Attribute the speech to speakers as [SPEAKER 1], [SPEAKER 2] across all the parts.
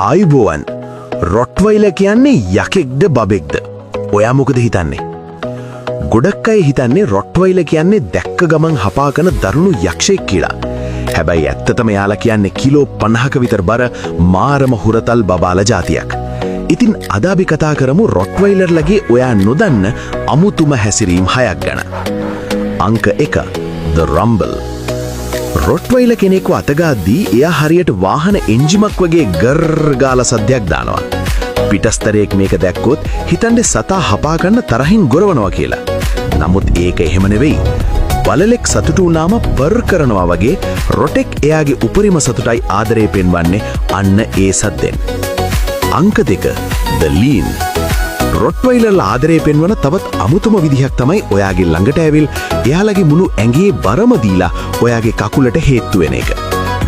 [SPEAKER 1] ආයුබෝවන්. රොට්වයිලර් කියන්නේ යකෙක්ද බබෙක්ද? ඔයා මොකද හිතන්නේ? ගොඩක් අය හිතන්නේ රොට්වයිලර් කියන්නේ දැක්ක ගමන් හපා කන දරුණු යක්ෂයෙක් කියලා. හැබැයි ඇත්තටම එයාලා කියන්නේ කිලෝ 50ක විතර බර මාරම හුරතල් බබාලා ජාතියක්. ඉතින් අද අපි කතා කරමු රොට්වයිලර්ලගේ ඔයා නොදන්න අමුතුම හැසිරීම් හයක් ගැන. අංක 1, The Rumble. රොට්වයිලර් කෙනෙක්ව අතගාද්දී එයා හරියට වාහන එන්ජිමක් වගේ ගර්ර් ගාලා සද්දයක් දානවා. පිටස්තරයෙක් මේක දැක්කොත් හිතන්නේ සතා හපා ගන්න තරහින් ගොරවනවා කියලා. නමුත් ඒක එහෙම නෙවෙයි. බළලෙක් සතුටු වුණාම පර් කරනවා වගේ රොටෙක් එයාගේ උපරිම සතුටයි ආදරේ පෙන්වන්නේ අන්න ඒ සද්දෙන්. අංක 2, The Lean. රොට්වයිලර්ලා ආදරේ පෙන්වන තවත් අමුතුම විදිහක් තමයි ඔයාගේ ළඟට ඇවිල් එයාලගේ මුළු ඇඟේ බරම දීලා ඔයාගේ කකුලට හේත්තු වෙන එක.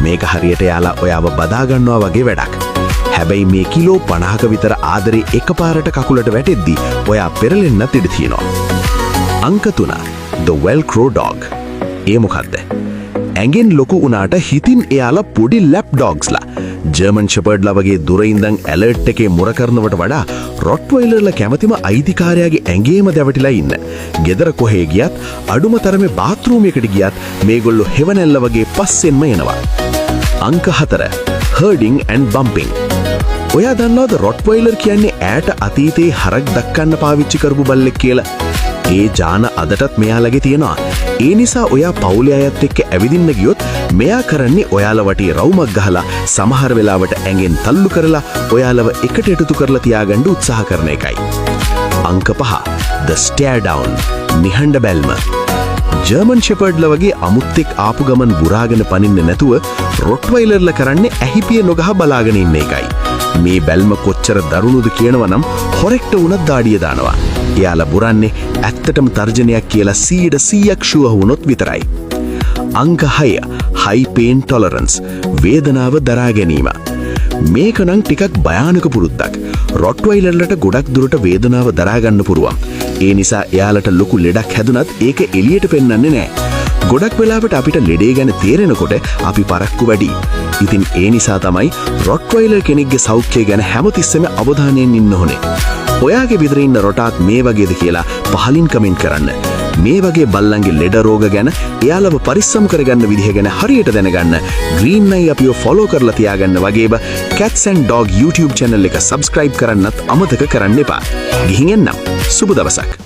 [SPEAKER 1] මේක හරියට එයාලා ඔයාව බදා ගන්නවා වගේ වැඩක්. හැබැයි මේ කිලෝ 50ක විතර ආදරේ එකපාරට කකුලට වැටෙද්දි ඔයා පෙරලෙන්නත් ඉඩ තියෙනවා. අංක 3, The Velcro Dog. ඒ මොකද්ද? ඇඟෙන් ලොකු වුණාට හිතින් එයාලා පොඩි ලැප් ඩොග්ස්ලා. ජර්මන් ෂෙපර්ඩ්ලා වගේ දුර ඉඳන් ඇලර්ට් එකේ මුර කරනවට වඩා රොට්වයිලර්ලා කැමතිම අයිතිකාරයාගේ ඇඟේම දැවටිලා ඉන්න. ගෙදර කොහේ ගියත්, අඩුම තරමේ බාත්රූම් එකට ගියත් මේගොල්ලෝ හෙවණැල්ල වගේ පස්සෙන්ම එනවා. අංක 4, Herding and Bumping. ඔයා දන්නවද රොට්වයිලර් කියන්නේ ඈත අතීතයේ හරක් දක්කන්න පාවිච්චි කරපු බල්ලෙක් කියලා? ඒ ජාන අදටත් මෙයාලගේ තියෙනවා. ඒ නිසා ඔයා පවුලේ අයත් එක්ක ඇවිදින්න ගියොත් මෙයා කරන්නේ ඔයාලා වටේ රවුමක් ගහලා, සමහර වෙලාවට ඇඟෙන් තල්ලු කරලා ඔයාලව එකට එකතු කරලා තියාගන්න උත්සාහ කරන එකයි. අංක 5, The Stare Down. නිහඬ බැල්ම. ජර්මන් ෂෙපර්ඩ්ලා වගේ අමුත්තෙක් ආපු ගමන් බුරාගෙන පනින්නේ නැතුව රොට්වයිලර්ලා කරන්නේ ඇහිපිය නොගහ බලාගෙන ඉන්න එකයි. මේ බැල්ම කොච්චර දරුණුද කියනවා නම් හොරෙක්ට වුණත් දාඩිය දානවා. එයාලා බුරන්නේ ඇත්තටම තර්ජනයක් කියලා 100%ක් ෂුවර් වුණොත් විතරයි. අංක 6, High Pain Tolerance. වේදනාව දරා ගැනීම. මේක නම් ටිකක් භයානක පුරුද්දක්. රොට්වයිලර්ලට ගොඩක් දුරට වේදනාව දරා ගන්න පුළුවන්. ඒ නිසා එයාලට ලොකු ලෙඩක් හැදුනත් ඒක එළියට පෙන්වන්නේ නෑ. ගොඩක් වෙලාවට අපිට ලෙඩේ ගැන තේරෙනකොට අපි පරක්කු වැඩි. ඉතින් ඒ නිසා තමයි රොට්වයිලර් කෙනෙක්ගේ සෞඛ්‍යය ගැන හැමතිස්සෙම අවධානයෙන් ඉන්න ඕනේ. ඔයාගේ ගෙදර ඉන්න රොටාත් මේ වගේද කියලා පහලින් කමෙන්ට් කරන්න. මේ වගේ බල්ලන්ගේ ලෙඩ රෝග ගැන, එයාලව පරිස්සම් කරගන්න විදිහ ගැන හරියට දැනගන්න Green Eye අපිව ෆලෝ කරලා තියාගන්න වගේම Cats and Dog YouTube channel එක subscribe කරන්නත් අමතක කරන්න එපා. ගිහින් එන්නම්. සුබ දවසක්.